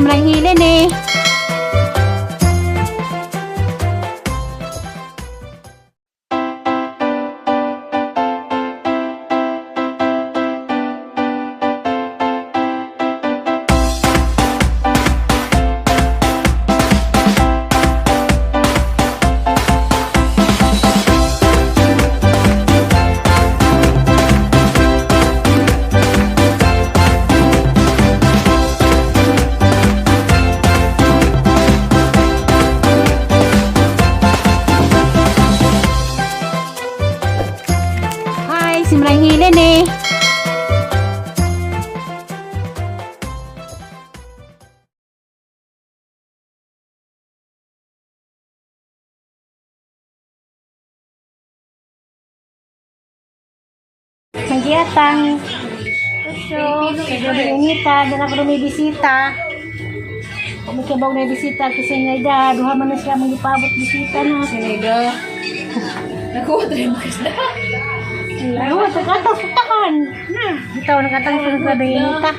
Simrang Hilin eh. Hi, Simrang Hilin eh. Nagyatang. So, Pilipino doon ako dumibisita. Kumikibaw na bisita kasi nga ida, duha man na siya mangipabot bisita na. Sinayda. Nakuha tayo makasda. Ano, tagatang putakan. Na, itaw nakatang sa nagkadayinita.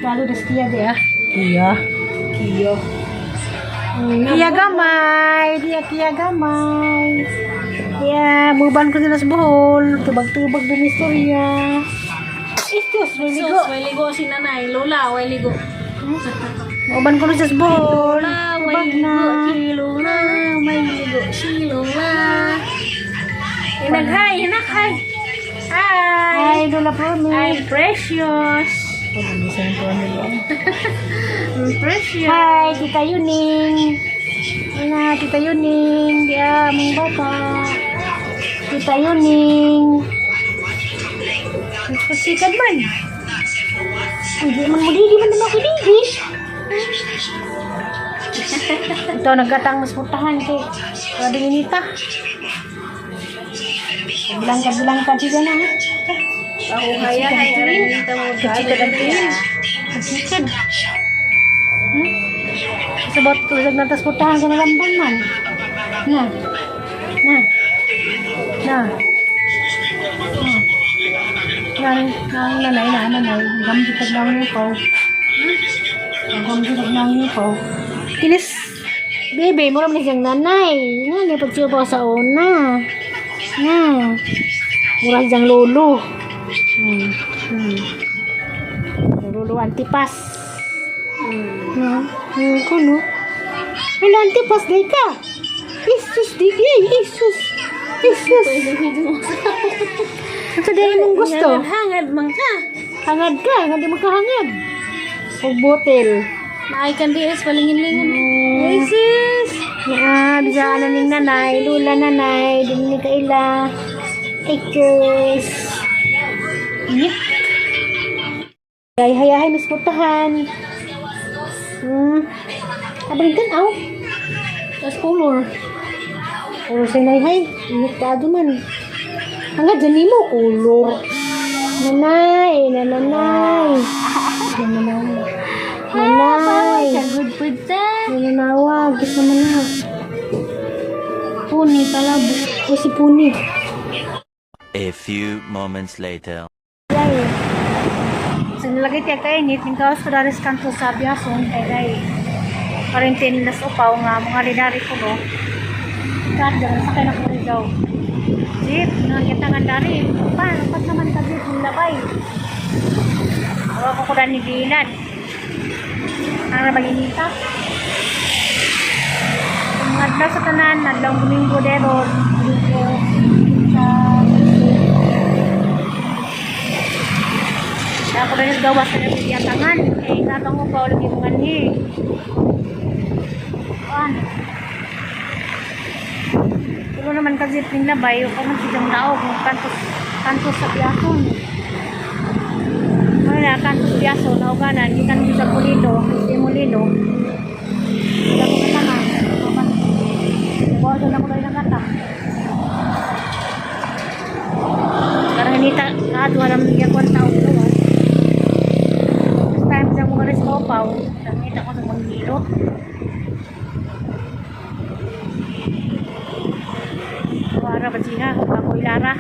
Lalo das kiya di ah. Kiya. Kiyo. Kiya gamay, diya kiya gamay. Diya, muban ko sila sa Bohol. Tubag-tubag din istorya. Istos, may ligo. Sus, may ligo si nanay. Lola, may ligo. Muban ko na sa Bohol. Lola, may Tubag ligo na. si Lola. May ligo si Lola. Inaghay, inaghay. Hi. Hi, Lola Promi. I'm precious. I'm precious. Hi, Tita Yuning. Ana, Tita Yuning. Diya, mga bata. Tita Yuning. Pasikat man. Hindi man mo didi man naman ako didi. Ito, nagkatang mas putahan kay Pwede nita. Kabilang-kabilang siya na. Ha? Ako kaya, ay, aranita mo. Kachika lang tingin. Kachikad. Sabot tulad na tas putahan sa nalamban man. Na. Na. Na. Na. Na, na, nanay, na, nanay. Gamdi tag lang ni po. Gamdi tag lang ni po. Kinis, bebe, mura man siyang nanay. Nga, ni pagsiupo sa una. Na. Mura siyang lolo. Lolo antipas. No, kuno. Wala antipas day ka. Isus di di Isus. Isus. Ito dahil mong gusto. Hangad, man ka. Hangad ka, hangad di magkahangad. Og botel. Naay kan DS, palingin-lingin. Ay, sis. Ah, bisa na ning nanay, lula nanay, din ni kaila. Pictures. Yep. Ay, hayahay, mas putahan. Abang tanaw. Tas color. Color sa inay, Init ka man. Hangad dyan nimo, color. Nanay, nananay. Nananay. Nanay. Good food ta. Nananawag, gis naman na. Puni, talabo. O si Puni. A few moments later. Yay. So nilagay tiya kainit, ning kawas ko daris kanto sa Biason kay day. Quarantine nas upaw nga mga linari ko no. Kat dyan sakay na ko rin daw. Jeep, nga kita nga dari. Pa, pat naman ka jeep ng labay. Awa ko ko ni Gilan. Ang maginita. Kung adlaw sa tanan, adlaw Domingo deron, Domingo sa Kaya ako rin gawas sa nagyatangan. Kaya katong ko pa ulit yung manhi. Kuan. Tulo naman kasi ning labay, o man sigang tao kung kantos kantos sa biyason. Wala kantos biyason, nauganan gikan sa Pulido, si Molino. Wala ko katanga. Bordo na ko rin ang kata. Karang nita kaadwa naman niya kung tao gawas. First time sa mga rin sa upaw, nakita ko sa mga hilot. Wara ba siya? Ako ilara.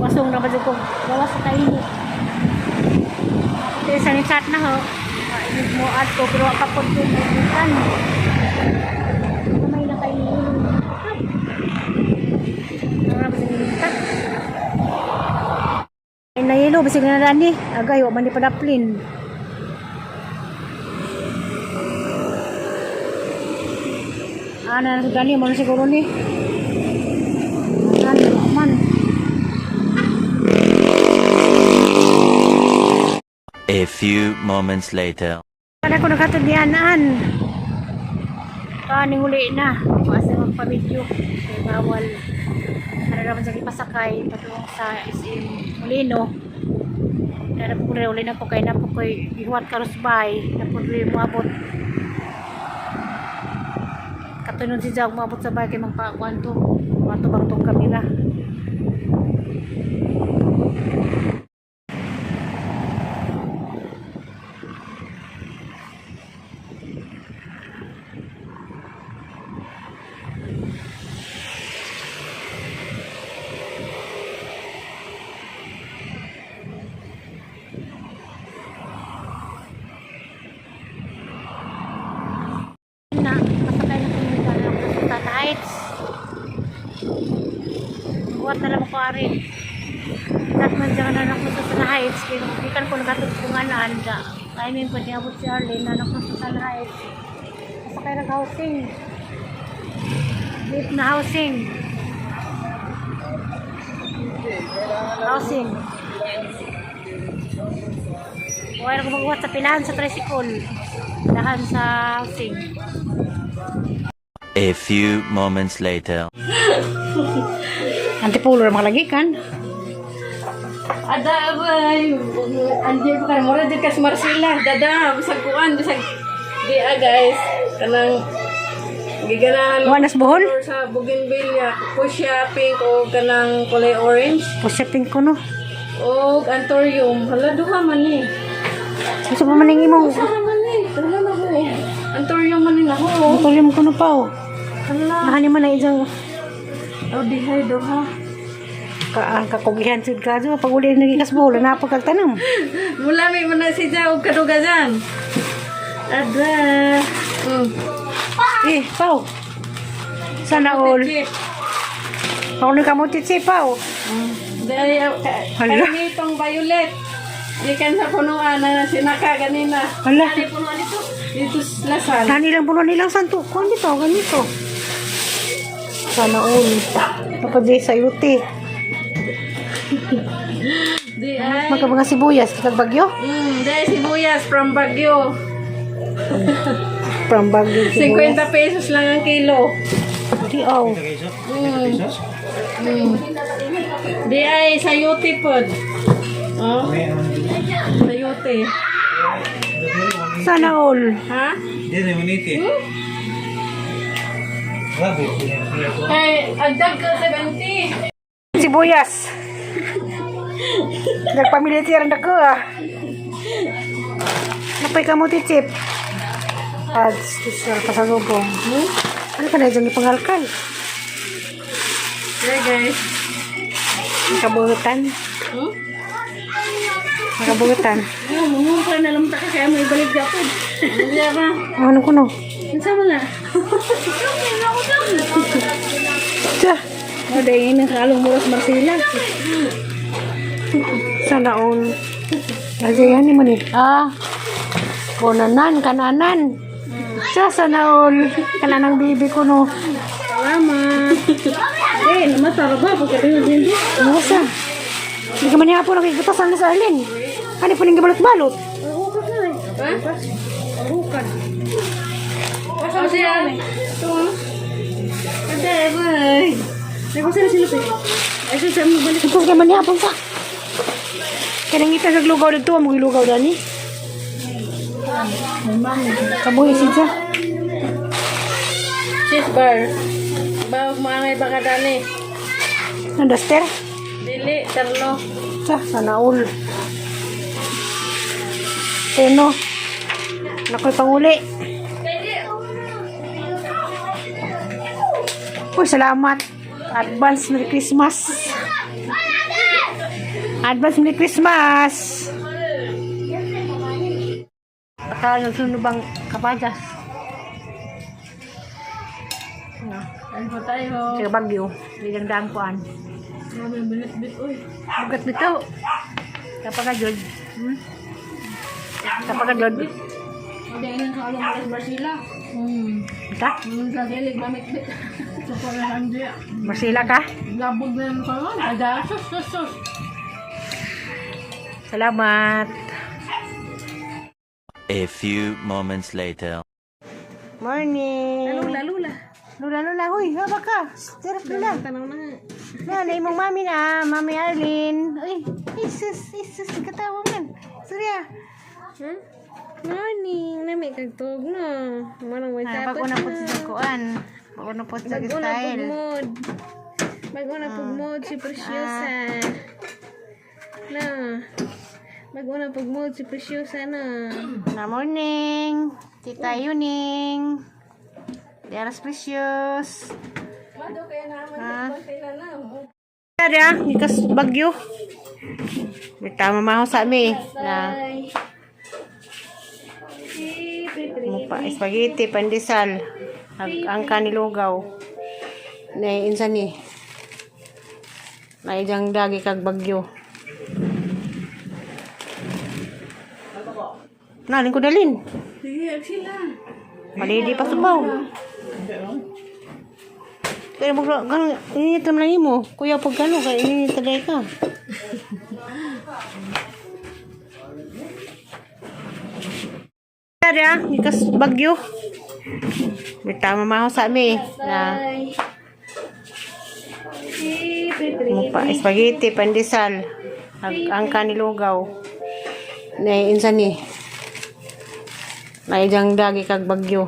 Wasong na ba siya ko? Gawas sa kainit. Sa ni chat na ho. Mainit mo at ko pero kapod ko itan. May na kay. Ay nayelo bisag na dani. Agay wa man ni padaplin. Ana na dani mo na siguro ni. Ana man. A few moments later. Ano ko nakatod ni Anaan? Kaning uli na. Basta magpa-video. Kaya bawal. Ano naman sa ipasakay patungong sa SM Molino. Nara po ko rin uli na po kay na po ko'y ihuwat karusbay. Na po rin moabot. Katunon si Jack moabot sa bay kay magpa-kwanto. Kwanto bang tong kamera. Na, pasakay na kami sa Heights. Buhat na lang ako ari. Lahat man dyan na ako sa Sana Heights. Kaya ikan ko nakatugtungan na anda. I mean, pwede abot si Arlene na ako sa Sana Heights. Pasakay ng housing. Deep na housing. Housing. Huwag na gumagawa sa pilahan sa tricycle. Pilahan sa housing. A few moments later. Antipulo ra makalagi kan. Ada abay, andiyan ko kan mura jud kas Marcela, dada bisag kuan bisag di ah guys, kanang giganahan Wa nas Bohol? or sa bougainvillea, fuchsia pink o kanang kulay orange Pusipin ko no. o anthurium. Hala duha man ni. Gusto pa man ang imong. Usa ra man ni. Hala na ho. Anthurium man ni na ho. Tuloy mo ko no pa oh. Hala. Nahani man na isang Oh dihay duha. ka kakugihan sud ka jo pag uli nagi kas Bohol na pagkagtanam. Mula may man na si Jaw kadugasan. Ada. Eh, pao. Sana all. Chip. Ako ni kamutit si pao. Dahil, Hala. kami itong violet. Gikan sa punuan na sinaka ganina. Hala. Ano yung punuan dito? Dito sa Lasal. Nani lang puno nilang santo. Kuan dito, ganito. Sana all. Kapag sa yuti. Di ay. Magka mga sibuyas, kag bagyo. Di ay sibuyas from Baguio. From Baguio sibuyas. 50 pesos lang ang kilo. Di oh. Di ay sayote pod. Oh. Sayote. Sana all. Ha? Kay agdag ka 70. Sibuyas. Nagpamiliter ang dako ah. Napay ka mo titip. At sir pasalubong. Ano ka na dyan ipanghalkal? Hey guys. Nakabuhutan. Hmm? Nakabuhutan. Oh, mungumpa na lang ta kaya may balik gyapon. Hindi ba? Ano ko no? Unsa man na? Tiya. Oh, dahil yun ang kalong muras Marcela. Sana all. Kasi yan ni Manil. Ah. Bonanan, kananan. Tiya, sana all. Kananang bibi ko no. Salamat. Eh, namatara ba? Pagkatulog din. Ano sa? Hindi ka man po nakikitasan na sa alin. Ano po nang balot-balot? Ha? Asa siya? Ito. Ate, boy. Nagkusa na sila eh. Ay, sa mo balik. Ito ka man hapon sa. Kaya nangita sa lugaw dito, ang lugaw dani. Kabuhi siya. Cheese bar. Bawag maangay baka dani. Ang duster. Dili, terno. Sa, sana all. Teno. Nakoy panguli. Uy, salamat. Advance Merry Christmas. Advance Merry Christmas. Baka nagsunubang kapajas. No. Ano po tayo? Sa Bagyo, bilang daan kuan. Grabe, bilit-bit, uy. Bugat bitaw. Kapag ka jud. Kapag ka jud. Hindi na sa alam mo Marcela. Bita? Sa dilig, mamit-bit. Sa pala, hindi. Marsila ka? Labog na yung karon. Ada, sus, sus, sus. Salamat. A few moments later. Morning. Lula, lula. Lula, lula. Huy, haba ka. Tiras lula. Tanong na. Na, na imong mami na. Mami Arlene. Uy, isus, isus. Katawa man. Surya. Huh? Morning, nami kag tug no. Manang may Ah, tapos bago na po sa kuan. Bago na po sa Bago na style. pug mood. Bago na pug mood si Preciosa. Na. Bago na pug mood si Preciosa na. Na morning. Tita Yuning. Diaras Precious. Mado kaya naman Ah. sila na. Kaya, ikas bagyo. May tama maho sa ami. Na, mupa, spaghetti, pandesal. Ag, ang kanilugaw. Na insan ni. Naijang dagi kag bagyo. Nalin ko dalin. Sige, sila. Malidi pa subaw. Kaya mo ganun, init naman lang imo. Kuya pag gano'n, kaya init talaga ka. Kaya, ikas bagyo. May tama maho sa ami. Na, mupa, spaghetti, pandesal. Ag, ang kanilugaw. Na insan ni. Naijang dagi kag bagyo.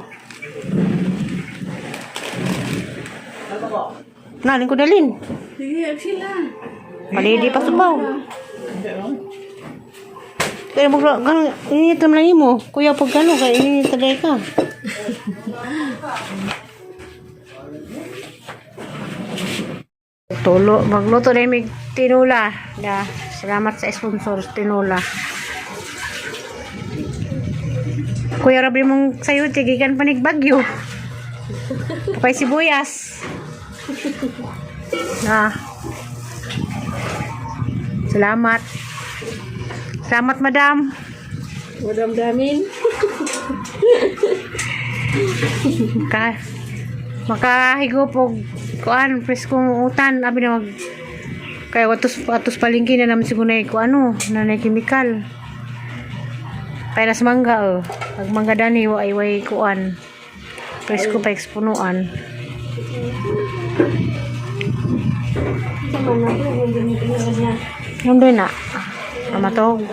Nalin ko dalin. Sige, sila. Malidi pa subaw. Kaya mo ganun, init naman lang imo. Kuya pag gano'n, kaya init talaga ka. Tulo, magluto na yung tinula. Ya, salamat sa sponsor, tinula. Kuya Rabi mong sayo, tigikan panig bagyo. Pukay sibuyas. Na. Salamat. Salamat, madam. Madam Damin. Ka makahigop og kuan preskong utan abi na mag kay atos atos palengke na naman siguro na ko ano na na chemical. Para sa mangga oh. Pag mangga dani wa ay way kuan. Presko pa ekspunuan. Sama na ko kung ganito na niya. Nundoy na. Amatog.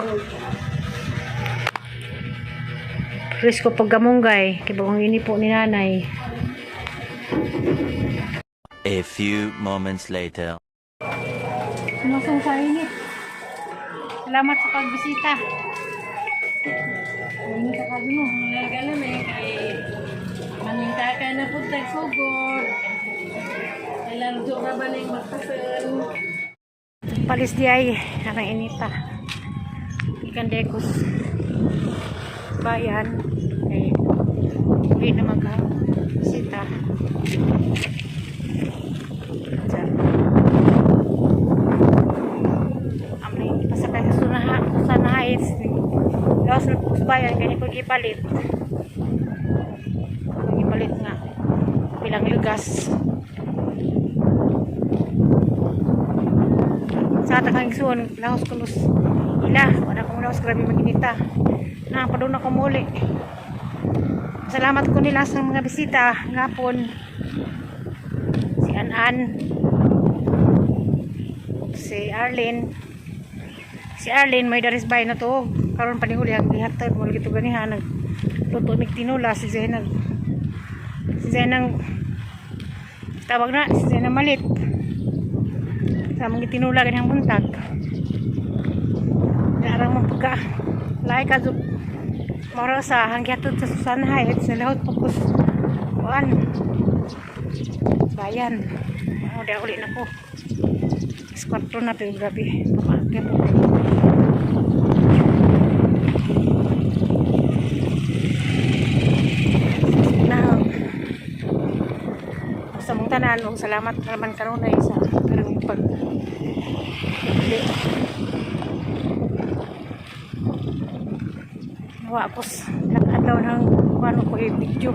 Presko pag gamunggay. Kay bagong ini po ni nanay. A few moments later. Sumasong sa init. Salamat sa pagbisita. Init ka kayo mo. Nagala may kay maningta ka na po tagsugod. Kailan jo ka ba ning magpasal? Palis di ay arang inita. Ikan dekos. Bayan. Ay, uwi na mag-bisita. Diyan. Amay pasakay sa Sunaha, Susana Heights. Lawas na po sa bayan, ganyan ko gipalit. Gipalit nga. Bilang lugas. Sa atakang isuon, lahos ko nus ila. Wala kong lahos, grabe maginita. Na, padung na ko muli. Salamat ko nila sa mga bisita. Ngapon. Si An-An. Si Arlene. Si Arlene, may daris bay na to. Karon pa ni huli, ang gihatag mo lagi to ganiha. Nagluto mig tinula. Si Zainab. Si Zainab, tawag na, si Zainab malit. Sa mga tinula ganyan buntag. Arang magpagka. Lahi ka jud moro sa hanggatod sa Susan Heights sa lahot pagkus kuan. Bayan. Oh, da uli na ko. Alas 4 na pero grabe. Pamaagya po. Tanan ug salamat naman kanunay sa karong pag Di. Nawa ako sa nakadlaw ng ano ko, video.